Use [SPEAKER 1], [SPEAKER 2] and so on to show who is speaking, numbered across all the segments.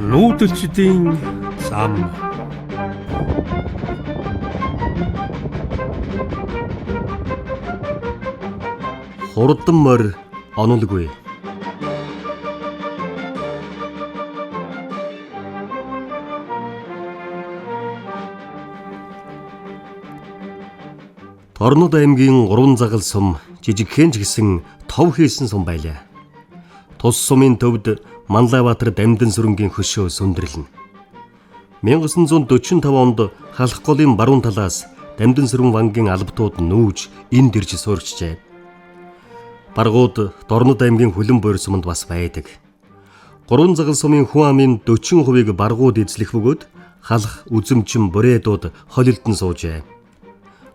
[SPEAKER 1] Нүүдэлчдийн зам.
[SPEAKER 2] Хурдан морь онолгүй. Торнод аймгийн 3 загал сум жижигхэн ч гэсэн тов хийсэн сум байлаа. Тус сумын төвд Манлайбаатар дамдын сүрэнгийн хөшөө сүндэрлэнэ. 1945 онд Халах голын баруун талаас дамдын сүрэн вангийн албатууд нүүж энд ирж суурьчжээ. Баргууд Дорнод аймгийн Хүлэн буйр суманд бас байдаг. 3 загал сумын хүн амын 40%-ийг баргууд эзлэх бөгөөд Халах, Үзэмчин, Бурээдууд холилдон суужээ.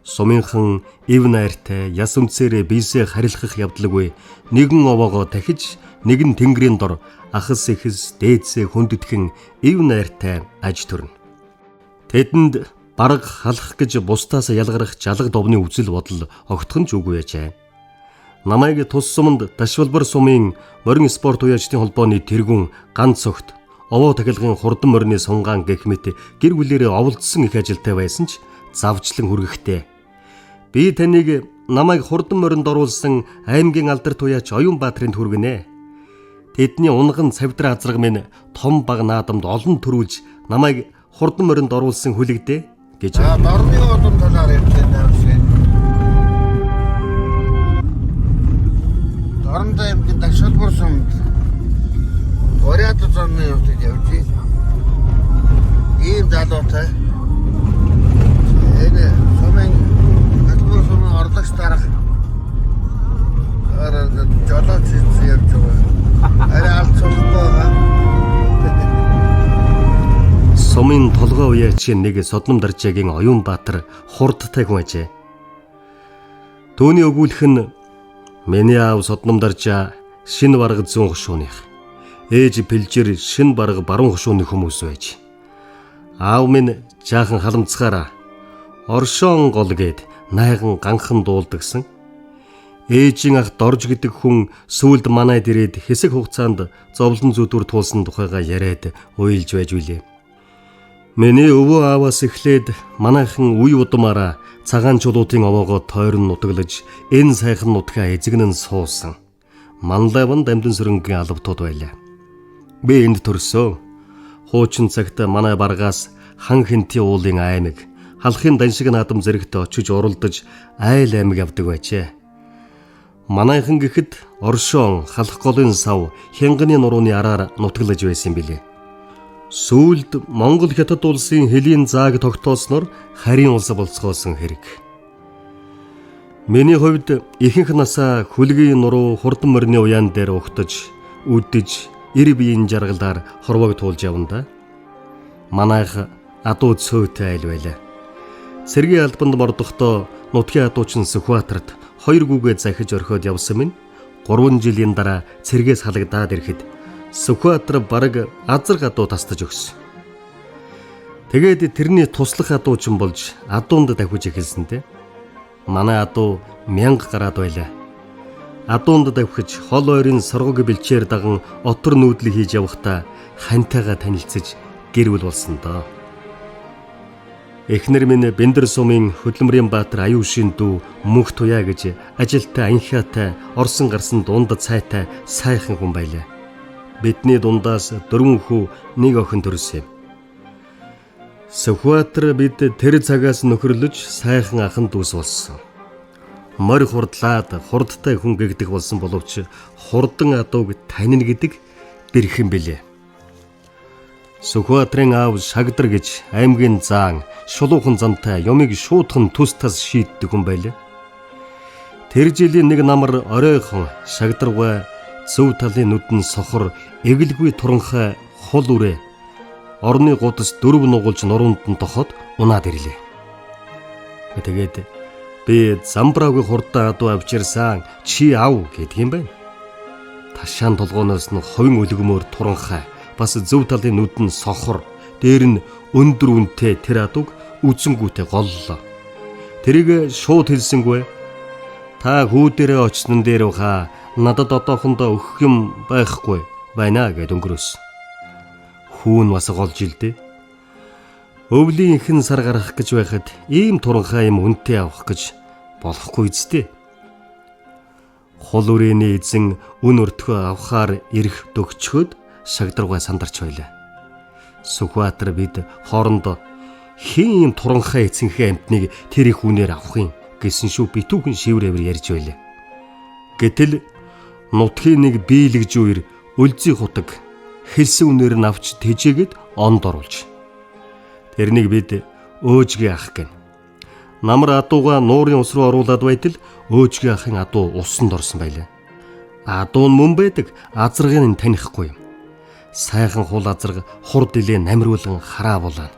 [SPEAKER 2] Сумынхан ив найртай яс үнцээрээ биесээ харилхах явдалгүй нэгэн овоогоо дахиж нэгэн тэнгэрийн дор ахас ихэс дээдсээ хүндэтгэн ив найртай аж төрнө. Тэдэнд бараг халах гэж бусдаас ялгарах жалга довны үзэл бодол огтхон ч үгүй байжээ. Намайг тус суманд Дашвалбар сумын морин спорт уяачдын холбооны тэргүүн ганц огт овоо тахилгын хурдан морины сунгаан гэх мэт гэр бүлээрээ оволдсон их ажилтай байсан ч завчлан хүргэхтэй. Би таныг намайг хурдан моринд оруулсан аймгийн алдарт уяач Оюунбаатарын хүргэнэ. Тэдний унган цавдраа азраг минь том баг наадамд олон төрүүлж намайг хурдан моринд оруулсан хүлэгдээ гэж.
[SPEAKER 3] За дорны удам талаар ярьж байна юм. Дорнод аймгийн Дагшалбар сумд Уряд зоны явдаг явж байна. Ийм залуутай. Энэ сумын Дагшалбар сумын орлогч дарга араа жолооч явж байгаа. Арай алд сумгүй байгаа.
[SPEAKER 2] Сумын толгой уяачийн нэг Содном даржаагийн Оюунбаатар хурдтай хүн ажээ. Түүний өгүүлэх нь миний аав Содном даржаа шинэ барга зүүн хошууных. Ээж Пэлжир шинэ барга баруун хошууны хүмүүс байж. Аав минь жаахан халамцгаараа Оршоон гол гээд найган ганхан дуулдагсан. Ээжийн ах Дорж гэдэг хүн сүүлд манайд ирээд хэсэг хугацаанд зовлон зүдүр туулсан тухайгаа яриад уйлж байж билээ. Миний өвөө ааваас эхлээд манайхан үе удмаараа цагаан чулуутын овоогоо тойрон нутаглаж энэ сайхан нутгаа эзэгнэн суусан. Манлайван дамдын сүрэнгийн албатууд байлаа. Би энд төрсөө. Хуучин цагт манай баргаас хан хэнтийн уулын аймаг, халахын даншиг наадам зэрэгт очиж уралдаж айл аймаг явдаг байжээ. Манайхан гэхэд Оршоон, Халах голын сав, Хянганы нурууны араар нутаглаж байсан билээ. Сүүлд Монгол Хятад улсын хөлийн зааг тогтоосноор харийн улс болцгоосон хэрэг. Миний хувьд ихэнх насаа хүлгийн нуруу хурдан морины уяан дээр угтаж, үдэж, эр биеийн жаргалаар хорвоог туулж явна да. Манайх адуу цөөтэй айл байлаа. Цэргийн албанд мордохдоо нутгийн адуучин Сүхбаатарт 2 гүгээ захиж орхиод явсан минь 3 жилийн дараа цэргээс халагдаад ирэхэд Сүхбаатар бараг азар гадуу тастаж өгсөн. Тэгээд тэрний туслах адуучин болж адуунд давхиж эхэлсэн те. Манай адуу 1000 гараад байлаа. Адуунд давхиж хол ойрын соргог бэлчээр даган отор нүүдэл хийж явахдаа хантайгаа танилцаж гэр бүл болсон доо. Эхнэр минь Бэндэр сумын хөдөлмөрийн баатар Аюушийн дүү Мөнх Туяа гэж ажилтай анхиатай орсон гарсан дунд цайтай сайхан хүн байлаа. Бидний дундаас 4 хүү нэг охин төрсөн юм. Сүхбаатар бид тэр цагаас нөхөрлөж сайхан ахан дүүс болсон. Морь хурдлаад хурдтай хүн гэгдэх болсон боловч хурдан адууг танина гэдэг бэрхэн билээ. Сүхбаатарын аав Шагдар гэж аймгийн заан шулуухан зантай юмыг шуудхан түс тас шийддэг хүн байлаа. Тэр жилийн нэг намар оройхон Шагдаргай зөв талын нүдэн сохор эгэлгүй туранхай хул үрээ орны гудас 4 нугалж нуруунд нь тохоод унаад ирлээ. Тэгээд би замбраагүй хурдан адуу авчирсан чи ав гэдэг юм байна. Ташаан толгооноос нь хувин өлгмөр туранхай бас зөв талын нүд нь сохор дээр нь өндөр үнэтэй тэр адууг үзэнгүүтээ голлоо. Тэрийг шууд хэлсэнгүй. Та хүү дээрээ очсон дээр хаа надад одоохондоо өгөх юм байхгүй байна гэд өнгөрөөсөн. Хүүн бас голж илдээ. Өвлийн ихэн сар гарах гэж байхад ийм туранхай юм үнэтэй авах гэж болохгүй зү. Хул үрээний эзэн үн өртгөө авахаар ирэх дөгчхөд шагдаргай сандарч байлаа. Сүхбаатар бид хоорондоо хэн ийм туранхай эцэнхээ амтныг тэр их үнээр авах юм гэсэн шүү битүүхэн шиврээвэр ярьж байлаа. Гэтэл нутгийн нэг биелэгж үер өлзий хутаг хэлсэн үнээр нь авч тэжээгээд онд оруулж. Тэрнийг бид өөжгийн ах гэнэ. Намар адууга нуурын ус руу оруулаад байтал өөжгийн ахын адуу усанд орсон байлаа. Адуу нь мөн байдаг, азаргыг нь танихгүй юм. Сайхан хул азарга хур дэлээ намируулан хараа булаана.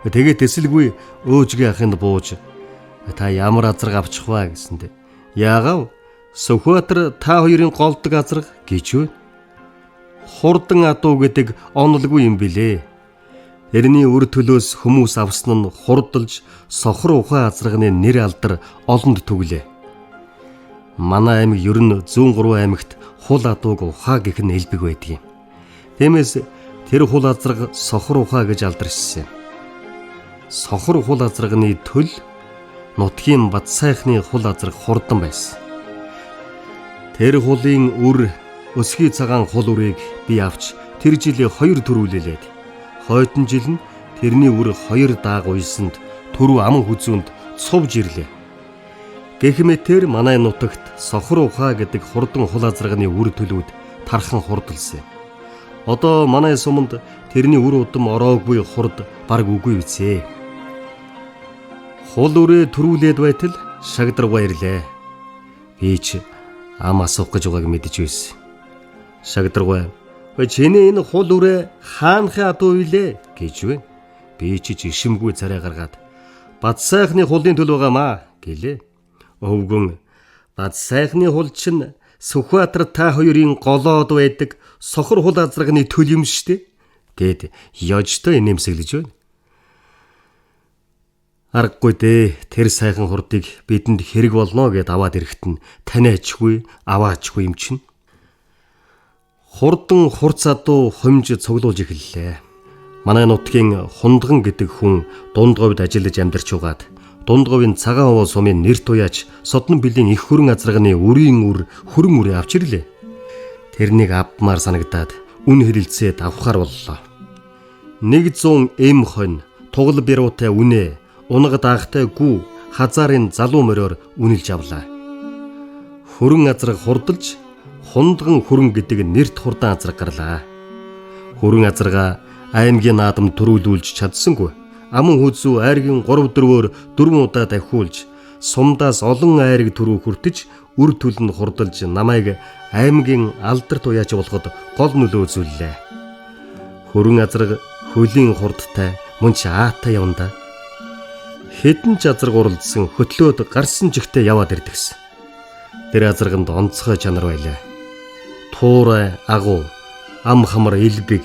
[SPEAKER 2] Тэгээд тэсэлгүй өөжгийн ахынд бууж та ямар азарга авчих вэ гэсэндэ яагав Сүхбаатар та хоёрын голдог азарга гэж үү? Хурдан адуу гэдэг онолгүй юм билээ. Тэрний үр төлөөс хүмүүс авсан нь хурдалж сохор ухаан азарганы нэр алдар олонд түглээ. Манай аймаг ер нь зүүн 3 аймагт хул адууг ухаа гэх нь элбэг байдаг юм. Тиймээс тэр хул азарга сохор ухаа гэж алдаршсан юм. Сохор хул азарганы төл нутгийн Бадсайхны хул азарга хурдан байсан. Тэр хулын үр өсгий цагаан хул үрийг би авч тэр жилээ 2 төрүүлэлээд хойтон жил нь тэрний үр 2 дааг уйсанд түрүү аман хүзүүнд цувж ирлээ. Гэх мэтэр манай нутагт сохор ухаа гэдэг хурдан хул азарганы үр төлүүд тархан хурдалсан. Одоо манай суманд тэрний үр удам ороогүй хурд бараг үгүй үсэ. Хул үрээ төрүүлээд байтал шагдаргай ирлээ. Би ч ам асуух гэж байгааг мэдэж байсан. Шагдаргай "Чиний энэ хул үрээ хаанхын адуу билээ?" гэж вэ. Би ч ишимгүй царай гаргаад "Бадсайхны хулын төл байгаамаа" гэлээ. Өвгөн "Бадсайхны хул чинь Сүхбаатар та хоёрын голоод байдаг сохор хул азарганы төл юм штэ" гэд ёжтой нэмсэглэж байна. Аргагүй дээ, тэр сайхан хурдыг бидэнд хэрэг болно гэд аваад ирэхэд нь таниачгүй аваачгүй юм чинь. Хурдан хурц адуу хумж цуглуулж эхэллээ. Манай нутгийн Хундган гэдэг хүн дунд говьд ажиллаж амьдарч угаад дунд говийн цагаан овоо сумын нэр туяач Содон билийн их хөрөн азарганы үрийн үр хөрөн үрээ авч ирлээ. Тэрнийг авмаар санагдаад үн хэрэлцээд авахар боллоо. 100 эм хонь тугал бируутай үнэ унаг даагтай гүү хазаарын залуу мориор үнэлж авлаа. Хөрөн азраг хурдалж хундган хөрөн гэдэг нэрт хурдан азраг гарлаа. Хөрөн азарга аймгийн наадам төрүүлүүлж чадсангүй. Аман хүзүү айргийн 3 4-өөр 4 удаа дахиулж сумдаас олон айраг төрүү хүртэж үр төл нь хурдалж намайг аймгийн алдарт уяач болоход гол нөлөө үзүүллээ. Хөрөн азраг хөлийн хурдтай мөн ч аатай явандаа. Хэдэн ч азраг уралдсан хөтлөөд гарсан чигтээ яваад ирдэгсэн. Тэр азарганд онцгой чанар байлаа. Туурай агуу, ам хамар элбэг,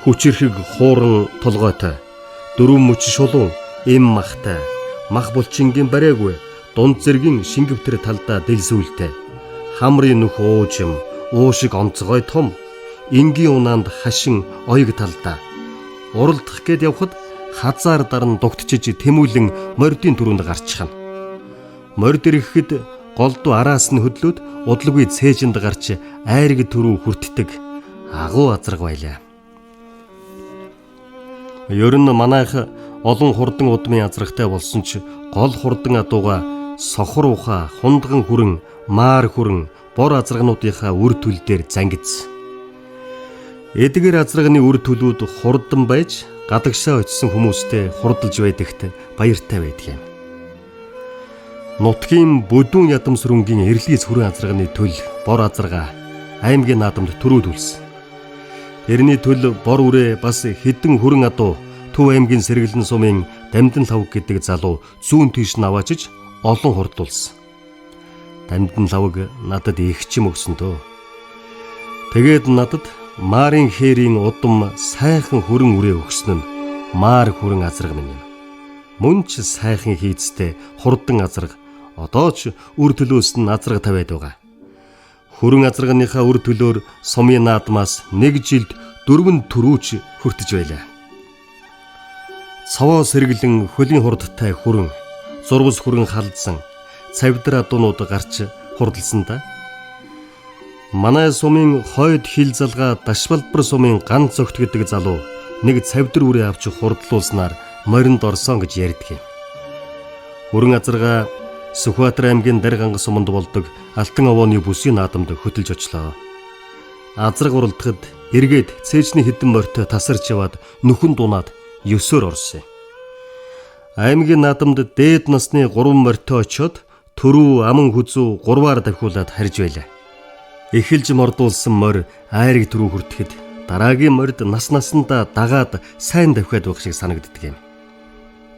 [SPEAKER 2] хүчирхэг хууран толгойтой, дөрвөн мөч шулуун, эм махтай, мах булчингийн бариагүй, дунд зэргийн шингэвтер талдаа дэлсүүлтэй, хамрын нүх уужим, уу шиг онцгой том, энгийн унаанд хашин оёг талдаа. Уралдах гээд явхад хазаар даран дугтчиж тэмүүлэн мордын түрүүнд гарчихна. Морд ирэхэд голдуу араас нь хөдлөөд удалгүй цээжинд гарч айраг түрүү хүртдэг агуу азраг байлаа. Ер нь манайх олон хурдан удмын азрагтай болсон ч гол хурдан адууга сохор ухаа, хундган хүрэн, маар хүрэн, бор азрагнуудынхаа үр төл дээр зангидсан. Эдгээр азрагны үр төлүүд хурдан байж гадагшаа очисон хүмүүстэй хурдалж байдагт баяртай байдаг юм. Нутгийн бүдүүн ядамсрүнгийн эрлийз хүрэн азарганы төл бор азарга аймгийн наадамд төрүүлүүлсэн. Тэрний төл бор үрээ бас хэдэн хүрэн адуу Төв аймгийн сэргэлэн сумын Дамдин лавг гэдэг залуу зүүн тийш нь аваачиж олон хурдлуулсан. Дамдин лавг надад их ч юм өгсөн дөө. Тэгээд надад Марын хээрийн удам сайхан хүрэн үрээ өгсөн нь маар хүрэн азраг минь юм. Мөн ч сайхан хийцтэй хурдан азраг одоо ч үр төлөөс нь азраг тавиад байгаа. Хүрэн азрагныхаа үр төлөөр сумын наадмаас нэг жилд дөрвөн түрүүч хүртэж байлаа. Цаваа сэргэлэн хөлийн хурдтай хүрэн, зурвас хүрэн халдсан цавдар адуунууд гарч хурдалсан да. Манай сумын хойд хил залгаа Дашбалбар сумын ганц огт гэдэг залуу нэг цавдар үрээ авч хурдлуулснаар моринд орсон гэж ярьдаг юм. Хүрэн азаргаа Сүхбаатар аймгийн Дарганга суманд болдог Алтан овооны бүсийн наадамд хөтөлж очлоо. Азраг уралдахад эргээд цээжний хэдэн морьтой тасарч яваад нүхэн дунаад 9-өр орсон юм. Аймгийн наадамд дээд насны 3 морьтой очиод төрүү аман хүзүү 3-аар давхиулаад харж байлаа. Эхэлж мордуулсан морь айрыг түрүү хүртэхэд дараагийн морьд нас насандаа дагаад сайн давхиад байх шиг санагддаг юм.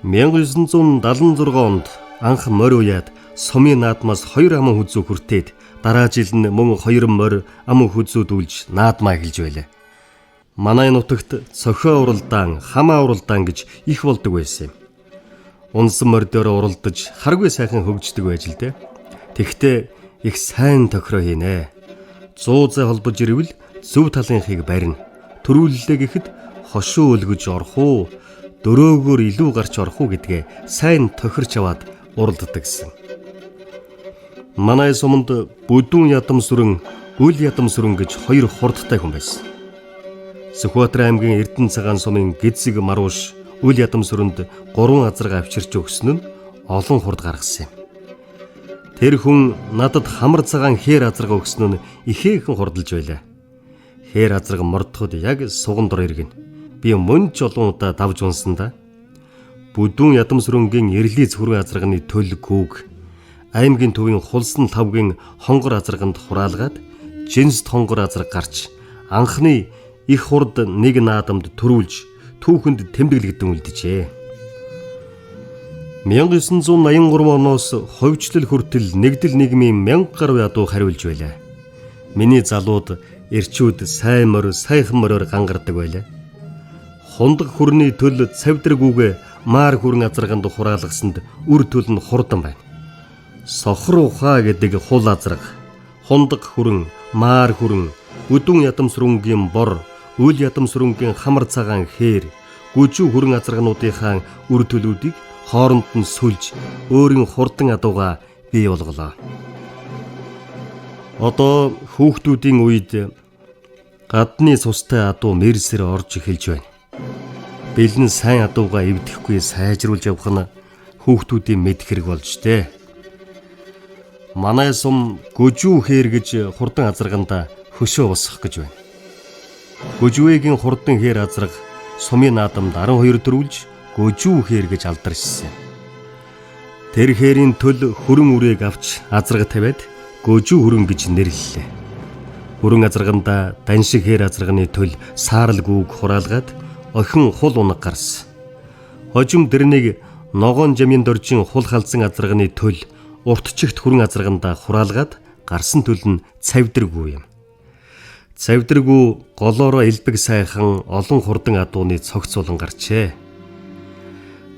[SPEAKER 2] 1976 онд анх морь уяад сумын наадмаас 2 аман хүзүү хүртээд дараа жил нь мөн 2 морь аман хүзүү дүүлж наадмаа эхэлж байлаа. Манай нутагт цохио уралдаан, хамаа уралдаан гэж их болдог байсан юм. Унсан морь дээр уралдаж харгүй сайхан хөгждөг байж л дээ. Тэгэхдээ их сайн тохироо хийнэ. 100 зай холбож ирвэл зөв талынхыг барина. Төрүүллээ гэхэд хошуу өлгөж орох уу, дөрөөгөөр илүү гарч орох уу гэдгээ сайн тохирч аваад уралддаг гэсэн. Манай суманд бүдүүн ядам сүрэн, үл ядам сүрэн гэж хоёр хурдтай хүн байсан. Сүхбаатар аймгийн Эрдэнэ цагаан сумын гизэг марууш үл ядам сүрэнд 3 азарга авчирч өгсөн нь олон хурд гаргасан юм. Тэр хүн надад хамар цагаан хээр азарга өгсөн нь ихээхэн хурдалж байлаа. Хээр азарга мордоход яг суган дор иргэн. Би мөн ч олон удаа давж унсан да. Бүдүүн ядам сүрэнгийн эрлийн зүрхэн азарганы төл гүүг аймгийн төвийн хулсан лавгийн хонгор азарганд хураалгаад жинст хонгор азарга гарч анхны их хурд нэг наадамд төрүүлж түүхэнд тэмдэглэгдэн үлджээ. 1983 оноос хувьчлал хүртэл нэгдэл нийгмийн 1000 гаруй адуу хариулж байлаа. Миний залууд эрчүүд сайн морь, сайхан мориор гангардаг байлаа. Хундаг хүрний төл цавдрагүүгээ маар хүрэн азарганд хураалгасанд үр төл нь хурдан байна. Сохор ухаа гэдэг хул азарга, хундаг хүрэн, маар хүрэн, бүдүүн ядам сүрэнгийн бор, үл ядам сүрэнгийн хамар цагаан хээр, гүжүү хүрэн азаргануудынхаа үр төлүүдийг хооронд нь сүлж өөрийн хурдан адууга бий болголоо. Одоо хүүхдүүдийн үед гадны цустай адуу мэрсэр орж эхэлж байна. Бэлэн сайн адууга эвдэхгүй сайжруулж явах нь хүүхдүүдийн мэдэх хэрэг болж тээ. Манай сум гүжүү хээр гэж хурдан азарганда хөшөө босгох гэж байна. Гүжвэгийн хурдан хээр азарга сумын наадамд 12 дөрвөлж гүжүү хээр гэж алдаршсан. Тэр хээрийн төл хүрэн үрээг авч азарга тавиад гүжүү хүрэн гэж нэрлэлээ. Хүрэн азарганда даншиг хээр азарганы төл саарал гүүг хураалгаад охин хул унаг гарсан. Хожим дэрнийг ногоон жамын доржин хул халзан азарганы төл урт чигт хүрэн азарганда хураалгаад гарсан төл нь цавдраггүй юм. Цавдраггүй голоороо элбэг сайхан олон хурдан адууны цогцолон гарчээ.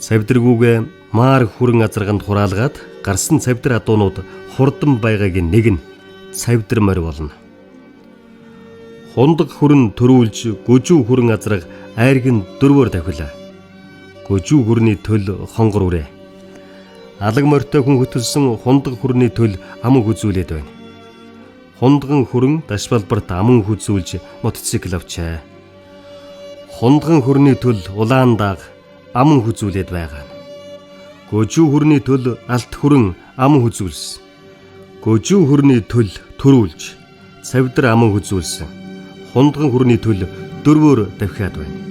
[SPEAKER 2] Цавдрагүүгээ маар хүрэн азарганд хураалгаад гарсан цавдар адуунууд хурдан байгаагийн нэг нь цавдар морь болно. Хундаг хүрэн төрүүлж гүжүү хүрэн азарга айргын дөрвөөр давхилаа. Гүжүү хүрний төл хонгор үрээ. Алаг морьтой хүн хөтөлсөн хундаг хүрний төл аман хүзүүлээд байна. Хундган хүрэн Дашбалбарт аман хүзүүлж мотоцикл авчээ. Хундган хүрний төл улаан дааг аман хүзүүлээд байгаа. Гүжүү хүрний төл алт хүрэн аман хүзүүлсэн. Гүжүү хүрний төл төрүүлж цавдар аман хүзүүлсэн. Хундган хүрний төл дөрвөөр давхиад байна.